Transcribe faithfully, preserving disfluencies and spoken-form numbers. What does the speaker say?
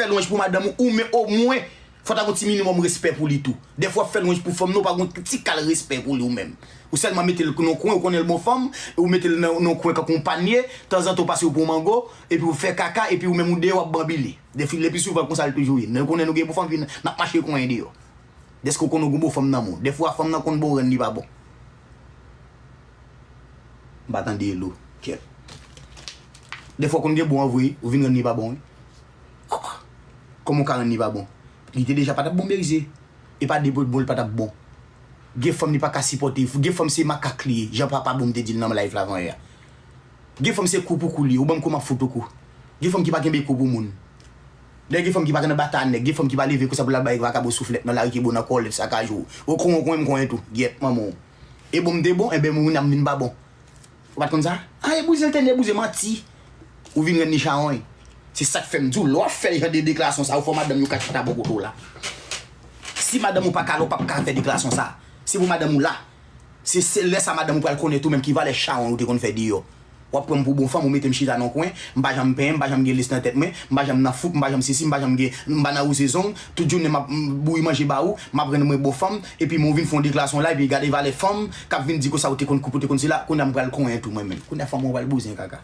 fè lwanj pou madanm ou, ou men omwen, fò ta gon ti minimòm respè pou li tou. Dèfwa w ap fè lwanj pou fanm nan, ou pa gon ti kal respè pou li ou menm. Ou sèlman mete l nan kwen, ou konnen l bon fanm, ou mete l nan, nan kwen kankou yon panye, tanzantan ou pase yo pou yon mango, epi ou fè kaka, epi ou menm ou deyò w ap banbile. Depi, le pli souvan konsa l toujou ye. Nou konnen nou gen bon fanm, epi n ap mache konyen deyò. Dèske ou konnen ou gen bon fanm nan men w. Dèfwa fanm nan konn bon rann li pa bon. M pa tande elo. Kèt. Dèfwa w konn gen bon an vre, ou vin rann li pa bon, wi. Kòman w ka rann li pa bon? Li te deja pa t ap bon, Berize. E pa de bon, bon, li pa t ap bon. Gen fanm li pa ka sipòte. Gen fanm se makak li ye. Jan papa bon m te di l nan live la avan yè a. Gen fanm se kou pou kou li ye. Ou ban m kou, m ap fout ou kou. Gen fanm ki pa kenbe kou pou moun. Lè gen fanm ki pa nan bata nèg, gen fanm ki pa leve konsa pou l al bay vakabon souflèt nan lari, ki bo nan kòlèt, sakaj ou. Ou konyen, konyen, m konyen tou. Gyèt manman w. E bon m te bon, enben moun nan m vin pa bon. Ou pa t konn sa? A, e bouzen l te ne bouzen, manti. Ou vin rann li chawony. Se sa k fè m di w, lè w ap fè jan de deklarasyon sa yo, fò madanm yo ka chita bò kote w la. Si madanm ou pa ka la, ou p ap ka fè deklarasyon sa. Se pou madanm ou la. Se, se lè sa madanm ou pral konnen tou menm ki valè chawony ou te konn fè deyò. W ap pran m pou bon fanm, ou mete m chita nan kwen, m pa janm penyen, m pa janm gen lès nan tèt mwen, m pa janm nan fouk, m pa janm sesi, m pa janm gen, m pa nan wouze zong, tout jounen m ap, m, bouyi manje ba ou, m ap rann mwen bon fanm, epi mwen ou vin fè yon deklarasyon la, epi gade valè fanm, k ap vin di konsa ou te konn koup, ou te konn sila, kounye a m pral konyen tou mwen menm. Kounye a fanm ou pral bouzen kaka.